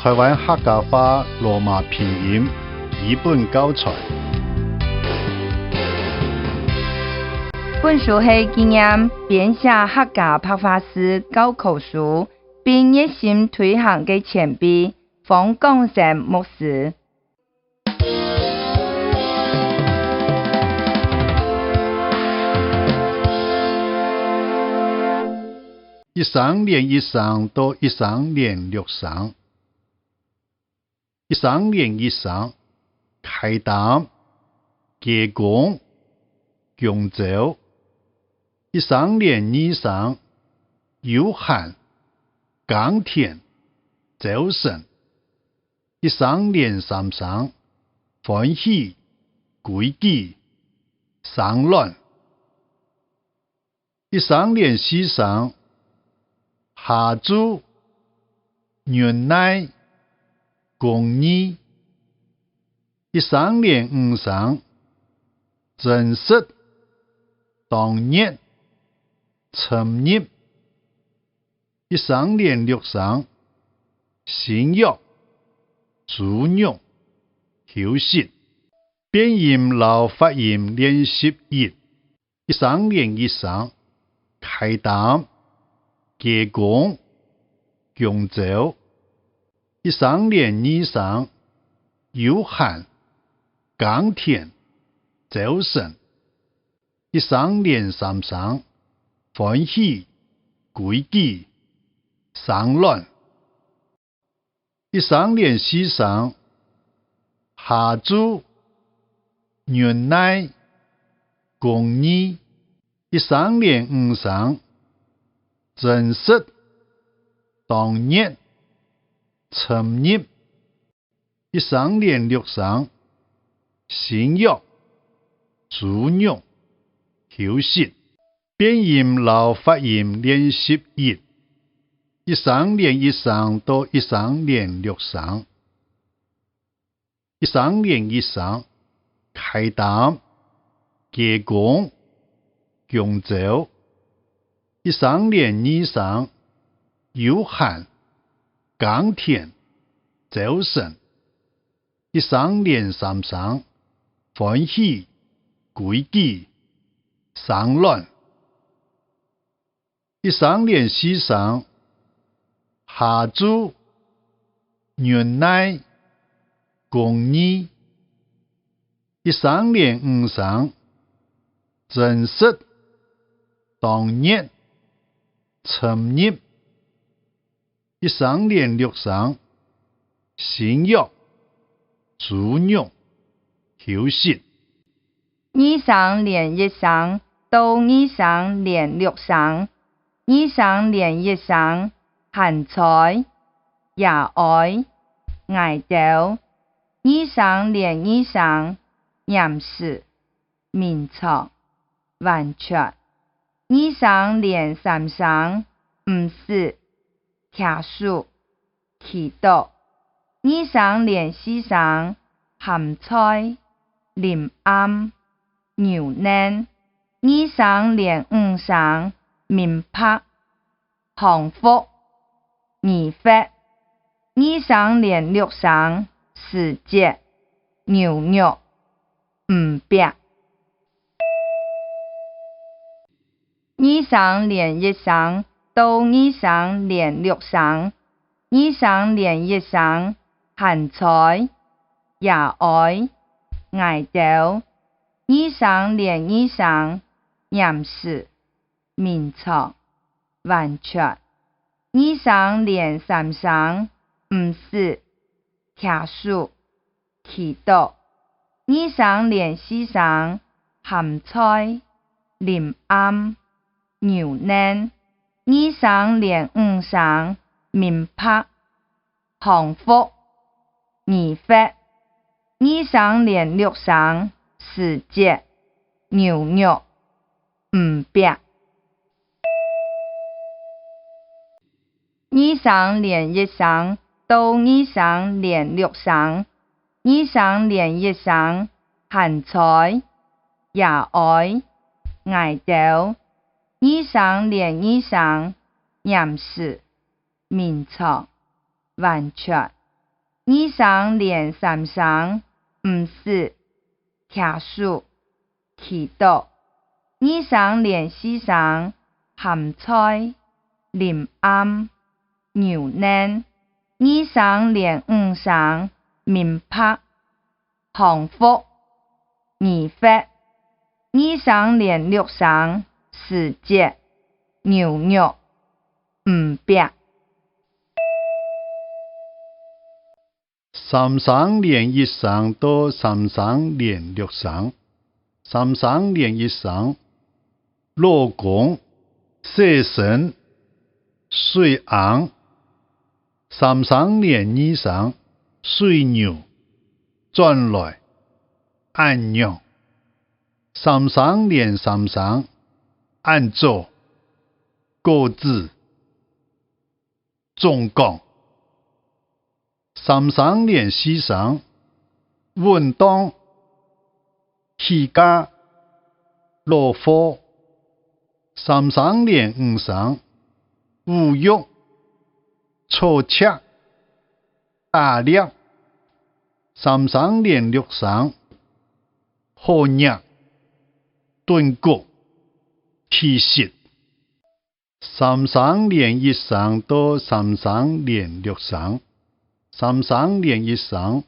台灣客家話羅馬拼音基本教材。本書係紀念編寫客家白話詩教科書並熱心推行的前輩方廣生牧師。一聲連一聲到一聲連六聲，一聲連一聲，開擔、加工、強州，一聲連二聲，有限、耕田、早晨，一聲連三聲，歡喜、規矩、生卵，一聲連四聲，下注、牛奶、公義，一聲連五聲，真實、當日、尋日，一聲連六聲，新約、豬肉、休息，變音老發音練習一，一聲連一聲，開擔、加工、強州，一聲連二聲，有限、耕田、早晨，一聲連三聲，歡喜、規矩、生卵，一聲連四聲，下注、牛奶、公義，一聲連五聲，真實、當日、尋日，一聲連六聲，新約、豬肉、休息，變音老發音練習一，一聲連一聲到一聲連六聲，一聲連一聲，開擔、加工、強州，一聲連二聲，有限、耕田、早晨，一聲連三聲，歡喜、規矩、生卵，一聲連四聲，下注、牛奶、公義，一聲連五聲，真實、當日、尋日，一聲連六聲，新約、豬肉、休息。二聲連一聲到二聲連六聲，二聲連一聲，鹹菜、野愛、挨兜，二聲連二聲，嚴實、眠床、完全，二聲連三聲，毋死、騎樹、祈禱，二聲連四聲，鹹菜、臨暗、牛奶，二聲連五聲，明白、幸福、二發，二聲連六聲，時節、牛肉、毋白。二聲連一聲到二聲連六聲，二聲連一聲，鹹菜、野愛、挨兜，二聲連二聲，嚴實、眠床、完全，二聲連三聲，毋死、騎樹、祈禱，二聲連四聲，鹹菜、臨暗、牛奶，二聲連五聲，明白、幸福、二發，二聲連六聲，時節、牛肉、毋白。二聲連一聲到二聲連六聲，二聲連一聲，鹹菜、野愛、挨兜，二聲連二聲，嚴實、眠床、完全，二双連三雙，毋是，徛數，祈禱。二雙連四雙，鹹菜，臨暗，牛奶。二雙連五雙，明白，幸福，二發。二雙連六雙，時節，牛肉，毋白。三雙連一雙到三雙連六雙，三雙連一雙，老公，細神，水紅。三雙連二雙，水牛，轉來，按樣。三雙連三雙，按做，果子，總講。三雙連四雙，穩當，起家，落火。三雙連五雙，五玉，錯切，大粒。三雙連六雙，好熱，燉骨，氣實。三雙連一雙到三雙連六雙，三雙連一雙，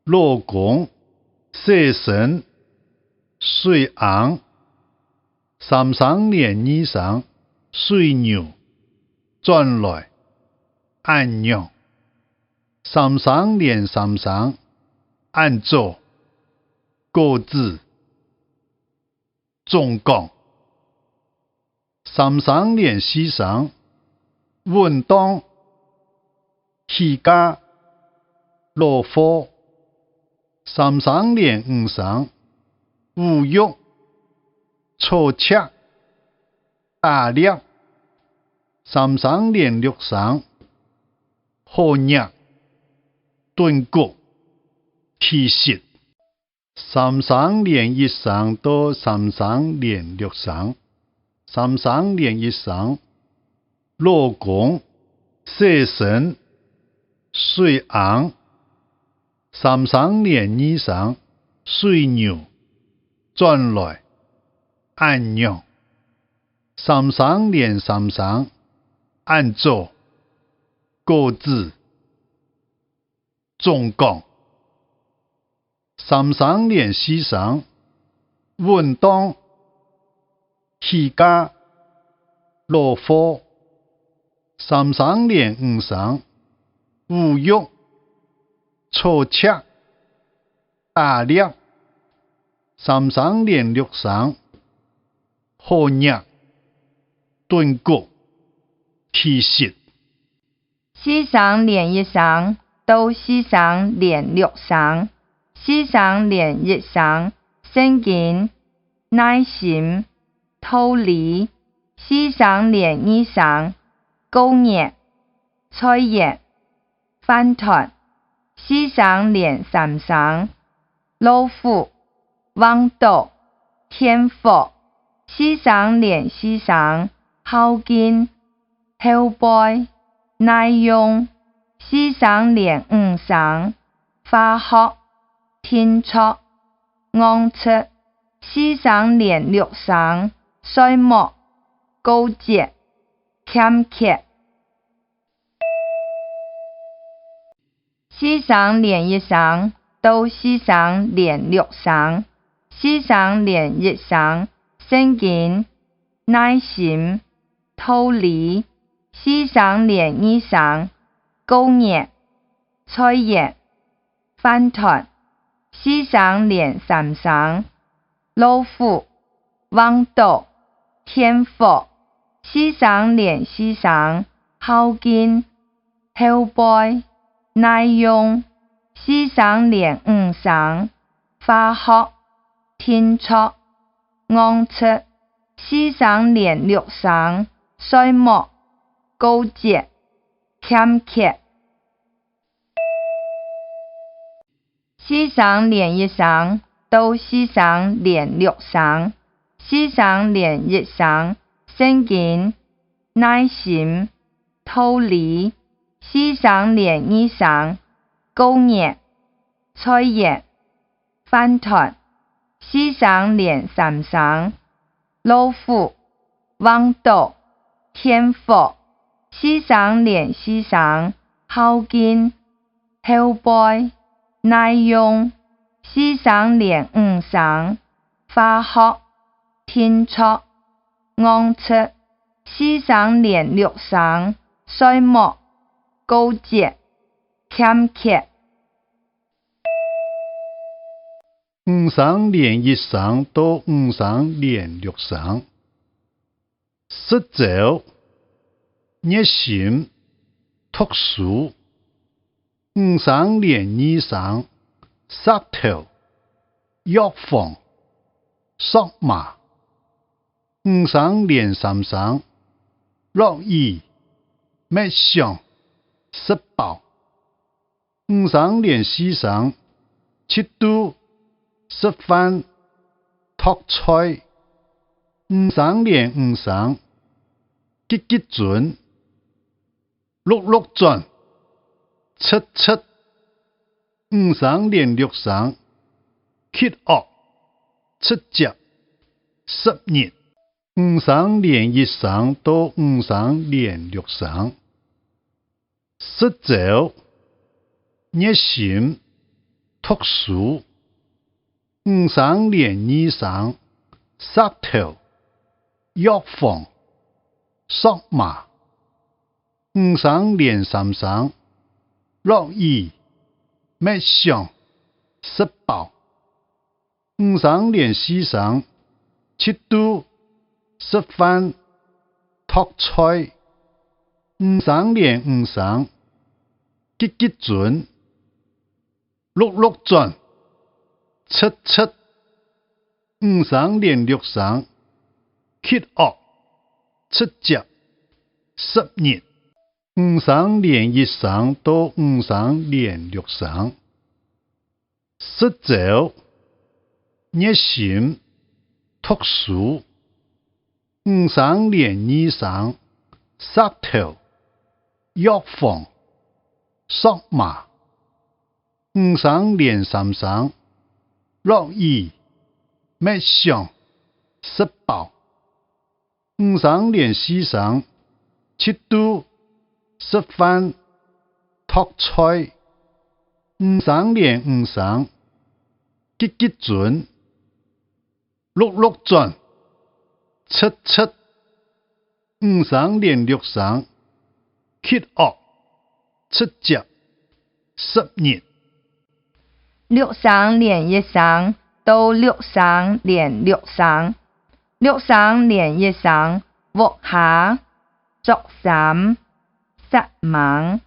老公，細神，水紅。三雙連二雙，水牛，轉來，按樣。三雙連三雙，按做，果子，總講。三雙連四雙，穩當，起家，落火。三雙連五雙，五玉，錯切，大粒。三雙連六雙，好熱，燉骨，氣實。三雙連一雙到三雙連六雙，三雙連一雙，老公，細神，水紅。三雙連二雙，水牛，轉來，按樣。三雙連三雙，按做，果子，總講。三雙連四雙，穩當，起家，落火。三雙連五雙，五玉，錯切，大粒。三雙連六雙，好熱，燉骨，氣實。四雙連一雙到四雙連六雙，四雙連一雙，聖經，耐心，道理。四雙連二雙，高熱，菜葉，飯糰。四雙連三雙，老虎，黃豆，天火。四雙連四雙，孝敬，後輩，耐用。四雙連五雙，化學，天錯，昂出。四雙連六雙，水墨，高節，欠缺。四雙連一雙到四雙連六雙，四雙連一雙，聖經，耐心，道理。四雙連二雙，高熱，菜葉，飯糰。四雙連三雙，老虎，黃豆，天火。四雙連四雙，孝敬，後輩，耐用。四雙連五雙，化學，天錯，昂出。四雙連六雙，水墨，高節，欠缺。四雙連一雙到四雙連六雙，四雙連一雙，聖經，耐心，道理。四雙連二雙，高熱、菜葉、飯糰，四聲連三聲，老虎、黃豆、天火，四聲連四聲，孝敬、後背、耐用，四聲連五聲，化學、停車、昂出，四聲連六聲，賽木、高節、欠缺。五聲連一聲到五聲連六聲，失焦、熱心、讀書。五聲連二聲，石頭、藥房、索馬。五聲連三聲，落雨、默想、食飽。五聲連四聲，七度、食飯、托菜。五聲連五聲，吉吉準、碌碌轉、出出。五聲連六聲，乞惡、出接、十日。五聲連一聲到五聲連六聲，失焦、熱心、讀書。五聲連二聲，石頭、藥房、索馬。五聲連三聲，落雨、默想、食飽。五聲連四聲，七度、食飯、托菜。五聲連五聲，吉吉準、碌碌轉、出出。五聲連六聲，乞惡、出接、十日。五聲連一聲到五聲連六聲，失焦、熱心、讀書。五聲連二聲，石頭、藥房、索馬。五聲連三聲，落雨、默想、食飽。五聲連四聲，七度、食飯、托菜。五聲連五聲，吉吉準、碌碌轉、出出。五聲連六聲，乞惡、出接、十日。六聲連一聲到六聲連六聲，六聲連一聲，活蝦、著衫、失望。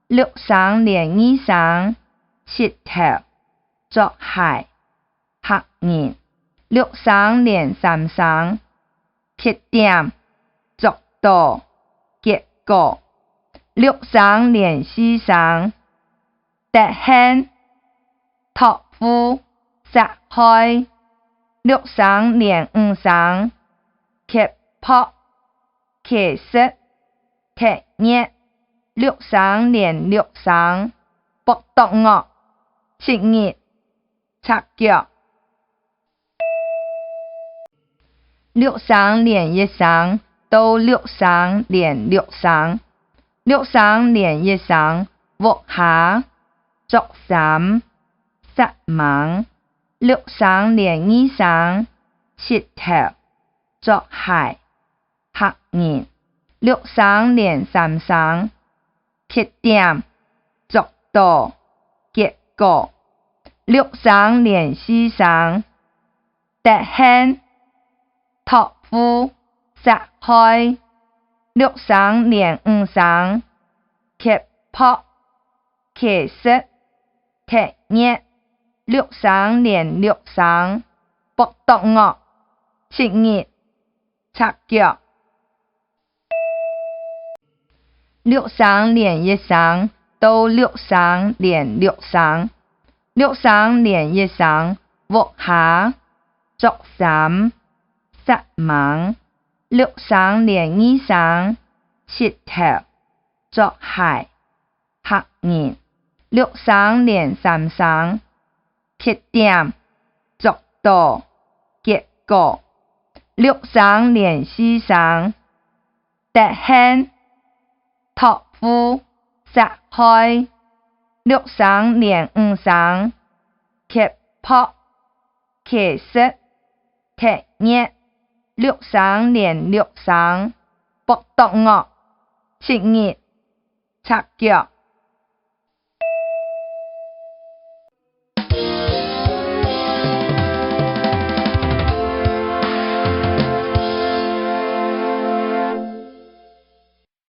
六聲連二聲，石頭、著鞋、嚇人。六聲連三聲，缺點、做到、結果。六聲連四聲，得閒、託付、殺害。六聲連五聲，強迫、其實、鐵熱。六聲連六聲，博多樂、七日、赤腳。六聲連一聲到六聲連六聲，六聲連一聲，活蝦、著衫、失望。六聲連二聲，石頭、著鞋、嚇人。六聲連三聲，缺點、做到、結果。六聲連四聲，得閒、託付、殺害。六聲連五聲，強迫、其實、鐵熱。六聲連六聲，博多樂、七日、赤腳。六聲連一聲到六聲連六聲，六聲連一聲，活蝦、著衫、失望。六聲連二聲，石頭、著鞋、嚇人。六聲連三聲，缺點，速度，結果。六聲連四聲，凸顯，託付，殺害。六聲連五聲，強迫，其實，體熱。六聲連六聲，剝奪我，七日，赤腳。